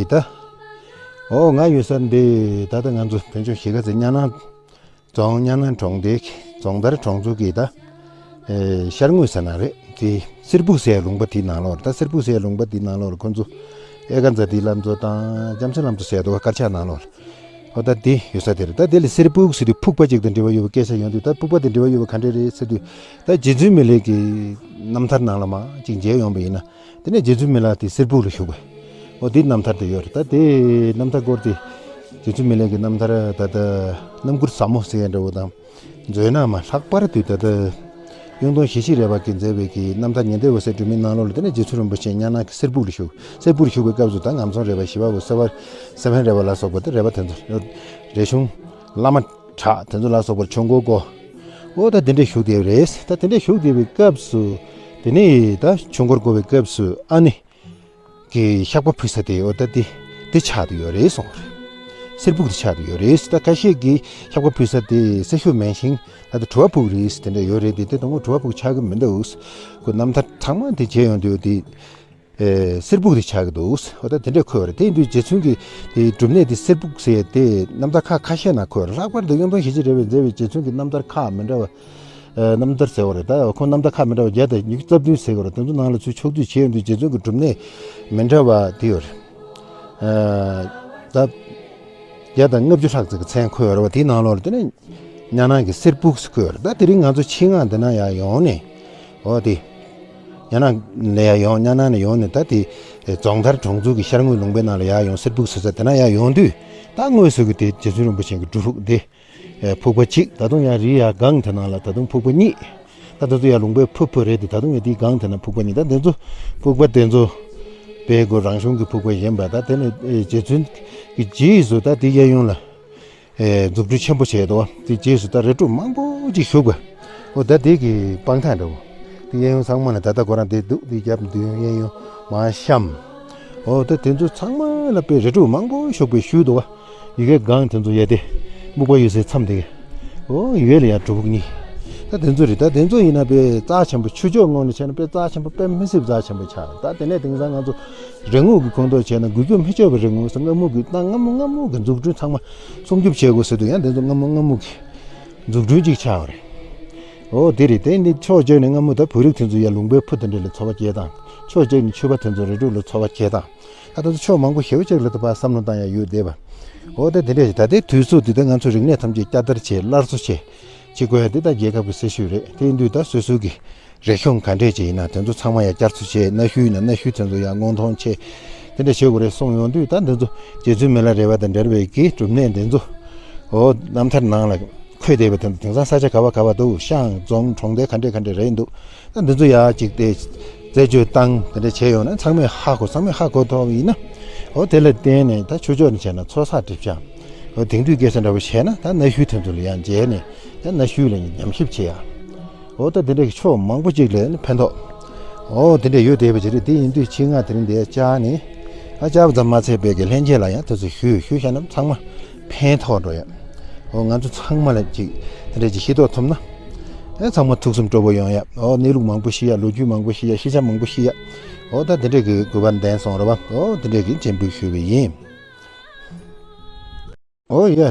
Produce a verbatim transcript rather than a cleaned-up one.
ད། ཨོ་ང་ཡོད་ས་འདི་ད་ལྟ་ང་ཚོ་བོད་ལྗོངས་གཞིས་ཀ་རྩེ་གཉའ་ནང་རྫོང་གཉའ་ནང་གྲོང་སྡེ་རྫོང་དར་གྲོང་ཚོ་གི་ད། ཨེ་ཤར་ངོས་ཟེར་ན་རེད། དེ་གསེར་སྦུག་ཟེར་ཡ་ལུང་པ་དེའི་ནང་ལོགས་རེད། ད་གསེར་སྦུག་ཟེར་ཡ་ལུང་པ་དེའི་ནང་ལོགས་རེད། ཁོ་ཚོ་ཨེ་ཀ་ཛ་ཏིའི་བླ་མཚོ་དང་ལྕམ་སྲིང་བླ་མཚོ་ཟེར་འདུག་ག་དཀར་ཆག་ནང་ལོགས་རེད། ཨོ་ད་དེ་ཡོད་ས་དེ་རེད། ད་དེ་ལ་གསེར་སྦུག་ཟེར་དུས་ཕུག་པ་ཅིག་དང་འབྲེལ་བ་ཡོད་པའི་སྐད་ཆ་ཡོང་དུས། ད་ཕུག་པ་དང་འབྲེལ་བ་ཡོད་པ་ག་འདྲས་རེད་ཟེར་དུས། ད་རྗེ་བཙུན་མི་ལའི་གི་རྣམ་ཐར་ནང་ལ་མར་ཅིག་མཇལ་ཡོང་པ་ཡིན་ན། དེ་ནས་རྗེ་བཙུན་མི་ལ་དེ་གསེར་སྦུག་ལ་བཞུགས་པ། ཨོ་དེའི་རྣམ་ཐར་དེ་ཡོད་རེད། ད་དེའི་རྣམ་ཐར་སྐོར་དེ། རྗེ་བཙུན་མི་ལའི་གི་རྣམ་ཐར་ད་ལྟ་རྣམ་མགུར་ཟབ་མོ་ཟེར་ཡ་འདྲ་བོ་དང་། མཛོད་ནང་མར་ལྷག་པར་དུ་ད་ལྟ་གཡུང་སྟོན་ཞེ་བཞི་རས་པ་གིས་མཛད་པའི་གི་རྣམ་ཐར་ཉི་ཟླའི་འོད་ཟེར་སྒྲོན་མེའི་ནང་ལོགས་ལ། དེ་ནས་རྗེ་བཙུན་རིན་པོ་ཆེ་གཉའ་ནང་གི་གསེར་སྦུག་ལ་བཞུགས། གསེར་སྦུག་ལ་བཞུགས་པའི་སྐབས་སུ་ད་ངམ་ཚང་རས་པ་ཞི་བ་འོད་ཟེར་བ། སེ་བན་རས་པ་ལ་སོགས་པ་དེ་རས་པ་དེ་ཚོ། རས་ཆུང་བླ་མ་གྲགས་དེ་ཚོ་ལ་སོགས་པར་ཆོས་འཁོར་བསྐོར། ཨོ་ད་དེ་འདྲས་བཞུགས་བསྡད་པ་རེད། ད་དེ་འདྲས་བཞུགས་བསྡད་པའི་སྐབས་སུ། དེ་ནས་ད་ཆོས་འཁོར་བསྐོར་བའི་སྐབས་སུ་ཨ་ནེ་གི་བཤགས་པ་ཕུལ་ས་དེ། ཨོ་ད་དེ་དེ་ཆགས་བསྡད་ཡོད་རེད་གསུངས་པ་རེད། གསེར་སྦུག་དེ་ཆགས་བསྡད་ཡོད་རེད། ད་ཁ་ཤས་ཀྱིས་བཤགས་པ་ཕུལ་ས་དེ་གསེར་ཤོག་མིན་ཞིང་། ད་དེ་གྲུ་བ་ཕུག་རེད་དེ་འདྲ་ཡོད་རེད་དེ། དེ་དང་པོ་གྲུ་བ་ཕུག་ཆགས་ཀྱི་མི་འདུག་ཁོ་རྣམ་ཐར་ཚང་མ་དེ་མཇལ་ཡོང་དུས་དེ། ཨེ་གསེར་སྦུག་དེ་ཆགས་ཀྱི་འདུག་ཨོ་ད་དེ་འདྲས་འཁོད་པ་རེད། དེ་ཡིན་དུས་རྗེ་བཙུན་གྱི་དེའི་སྒྲུབ་གནས་དེ་གསེར་སྦུག་ཟེར་ཡ་དེ་རྣམ་ཐར་ཁག་ཁ་ཤས་ནང་འཁོད་པ་རེད། ལྷག་པར་དུ་གཡུང་སྟོན་ཞེ་བཞི་རས་པས་མཛད་པའི་རྗེ་བཙུན་གྱི་རྣམ་ཐར་ཁག་མི་འདྲ་བ། ཨེ་རྣམ་ཐར་ཟེར་བ་རེད། ད་ཁོང་རྣམ་ཐར་ཁག་མི་འདྲ་བ་བརྒྱ་དང་ཉི་ཤུ་རྩ་བདུན་ཟེར་བ་རེད། དེ་ཚོ་ནང་ལ་ཚུར་ཕྱོགས་བསྡུས་བྱས་ཡོང་དུས་རྗེ་བཙུན་གྱི་སྒྲུབ་གནས་མི་འདྲ་བ་དེ་ཡོད་རེད། ཨེ་ད་བརྒྱ་དང་ལྔ་བཅུ་ལྷག་ཙམ་གྱི་མཚན་འཁོད་ཡོད་རེད་བ། དེའི་ནང་ལོགས་ལ་དེ་ནས་གཉའ་ནང་གི་གསེར་སྦུག་ཟེར་འཁོད་ཡོད་རེད། ད་དེ་རིང་ང་ཚོ་ཆེད་མངགས་འདི་ན་ཡར་ཡོང་ནས། འོ་དེ། གཉའ་ནང་ལ་ཡར་ཡོང་། གཉའ་ནང་ནས་ཡོང་ནས་ད་དེ། རྫོང་དར་གྲོང་ཚོ་གི་ཤར་ངོས་ལུང་པའི་ནང་ལ་ཡར་ཡོང་། གསེར་སྦུག་ཟེར་ས་དེ་ན་ཡར་ཡོང་དུས། ད་དངོས་སུ་གི་དེ་རྗེ་བཙུན་རིན་པོ་ཆེ་གི་སྒྲུབ་ཕུག་དེ། ཕུག་པ་གཅིག་ད་དུང་ཡར་རི་ཡར་སྒང་དེ་ནང་ལ་ད་དུང་ཕུག་པ་གཉིས། ད་དེ་ཚོ་ཡར་ལུང་པའི་ཕུ་ཕུ་རེད་དེ། ད་དུང་ཡར་དེའི་སྒང་དེ་ན་ཕུག་པ་གཉིས། ད་དེ་ཚོ་ཕུག་པ་དེ་ཚོ་དཔེ་ཁོ་རང་གཞུང་གི་ཕུག་པ་ཡིན་པ། ད་དེ་ནས་རྗེ་བཙུན་གྱི་རྗེས་སུ་ད་དེ་གཡས་གཡོན་ལ། ཨེ་རྫུ་འཕྲུལ་ཆེན་པོ་བྱས་འདུག་དེ་རྗེས་སུ་ད་རི་ཕྲུག་མང་པོ་ཅིག་བཞུགས་པ། འོ་ད་དེ་གི་སྤང་ཐང་འདྲ་བོ། དེ་གཡས་གཡོན་ཚང་མ་ལ་ད་ལྟ་ཁོ་རང་དེ་འདུག་དེ་རྒྱབ་མདུན་གཡས་གཡོན་མར་གཤམ། འོ་ད་དེ་ཚོ་ཚང་མ་ལ་དཔེ་རི་ཕྲུག་མང་པོ་བཞུགས་པའི་ཤུལ་འདུག་བ། ཡ་གི་སྒང་དེ་ཚོ་ཡ་དེ། སྨུག་པ་ཡོད་སའི་མཚམས་དེ། འོ་ཡ་ལ་ཡ་སྒྲུབ་ཕུག་གཉིས། ད་དེ་ཚོ་རེད། ད་དེ་ཚོ་ཡིན་ན་དཔེ་རྩ་ཆེན་པོ། ཆོས་ཕྱོགས་ངོས་ནས་བྱས་ན་དཔེ་རྩ་ཆེན་པོ། དཔེ་མི་སྲིད་རྩ་ཆེན་པོ་ཆགས། ད་དེ་ནས་དེང་སང་ང་ཚོ་རིག་དངོས་ཀྱི་ཁོངས་གཏོགས་བྱས་ན། འགུལ་སྐྱོད་མི་ཆོག་པའི་རིག་དངོས་སུ་སྔ་མོ་གི། ད་སྔ་མོ་སྔ་མོ་གི་འཛུགས་སྐྲུན་ཚང་མ་སྲུང་སྐྱོབ་བྱེད་དགོས་ཟེར་དུས། ཡང་དེ་ཚོ་སྔ་མོ་སྔ་མོ་གི་འཛུགས་སྐྲུན་ཅིག་ཆགས་པ་རེད། འོ་དེ་རེད། དེ་ནི་ཕྱོགས་གཅིག་ནས་སྔ་མོ་ད་བོད་རིགས་དེ་ཚོ་ཡར་ལུང་པའི་ཕུ་དེ་འདྲ་ལ་འཚོ་བ་སྐྱེལ་སྟངས། ཕྱོགས་གཅིག་ནས་ཆོས་པ་དེ་ཚོ་རི་ཕྲུག་ལ་འཚོ་བ་སྐྱེལ་སྟངས། ད་དེ་ཚོ་ཕྱོགས་མང་པོ་ཞེ་པོ་ཅིག་ལ་ད་ཕར་བསམ་བློ་བཏང་ཡ་ཡོད་བསྡད་པ། འོ་ད་དེ་འདྲ་ཞིག་ད་ལྟའི་དུས་སུ་དེ་ལྟར་ང་ཚོ་རིག་གནས་ཐམས་ཅད་བསྐྱར་དར་བྱས། སླར་གསོ་བྱས། བྱེད་དགོས་ཡ་དེ་ད་རྒྱལ་ཁབ་ཀྱི་སྲི་ཞུ་རེད། དེ་ཡིན་དུས་ད་སོ་སོ་གི་རིག་གཞུང་ག་འདྲས་ཅིག་ཡིན་ན་དེ་ཚོ་ཚང་མ་ཡར་བསྐྱར་གསོ་བྱས། གནའ་ཤུལ་ཡིན་ན་གནའ་ཤུལ་དེ་ཚོ་ཡར་སྔོག་འདོན་བྱས། དེ་འདྲ་བྱེད་དགོས་རེད་གསུངས་ཡོང་དུས། ད་འདི་ཚོ་རྗེ་བཙུན་མི་ལ་རས་པ་དང་འབྲེལ་བའི་གི་སྒྲུབ་གནས་འདི་ཚོ། འོ་རྣམ་ཐར་ནང་ལ་འཁོད་བསྡད་པ་དེ་ཚོ་དེང་སང་ས་ཆ་ག་བ་ག་བ་འདུག་ཤང་རྫོང་གྲོང་རྡལ་ག་འདྲས་ག་འདྲས་རེད་འདུག་ད་འདི་ཚོ་ཡར་ཅིག་དེ་རྩད་གཅོད་བཏང་། དེ་འདྲ་བྱས་ཡོང་ན་ཚང་མས་ཧ་གོ། ཚང་མས་ཧ་གོ་ཐུབ་པ་ཡིན་ན། འོ་དེ་ལ་བརྟེན་ནས་ད་ཆོས་ཕྱོགས་ནས་བྱས་ན་ཚོགས་བསགས་སྒྲིབ་སྦྱང་། འོ་དེང་དུས་སྐད་ཆ་འདྲ་བོ་བྱས་ན་ད་གནའ་ཤུལ་དེ་ཚོ་ལ་ཡར་མཇལ་ནས། ད་གནའ་ཤུལ་ལ་ཉམས་ཞིབ་བྱེད་ཡ། འོ་ད་དེ་འདྲའི་ཕྱོགས་མང་པོ་ཅིག་ལ་ནི་ཕན་ཐོགས། འོ་དེ་འདྲ་ཡོད་བསྡད་པ་ཅིག་རེད། དེ་ཡིན་དུས་ཆེད་མངགས་དེ་རིང་འདིར་བཅར་ནས། ཨ་བཅར་བ་ཙམ་མ་ཚད་པའི་གི་ལྷན་རྒྱས་ལ་ཡང་དེ་ཚོ་ཞུས། ཞུས་བཞག་ན་ཚང་མ་ཕན་ཐོགས་འགྲོ་ཡ། འོ་ང་ཚོ་ཚང་མ་ལ་ཅིག་དེ་འདྲ་ཅིག་ཤེས་རྟོགས་ཐུབ་ན། ཨེ་ཚང་མ་ཐུགས་སེམས་སྤྲོ་པོ་ཡོང་ཡ། འོ་གནས་ལུགས་མང་པོ་ཤེས་ཡ། ལོ་རྒྱུས་མང་པོ་ཤེས་ཡ། ཤེས་བྱ་མང་པོ་ཤེས་ཡ། འོ་ད་དེ་འདྲ་གི་དགོས་པ་ལྡན་སོང་རེད་བ། འོ་དེ་འདྲ་གི་སྤྱན་འབུལ་ཞུས་པ་ཡིན། འོ་ཡ་ལྷན།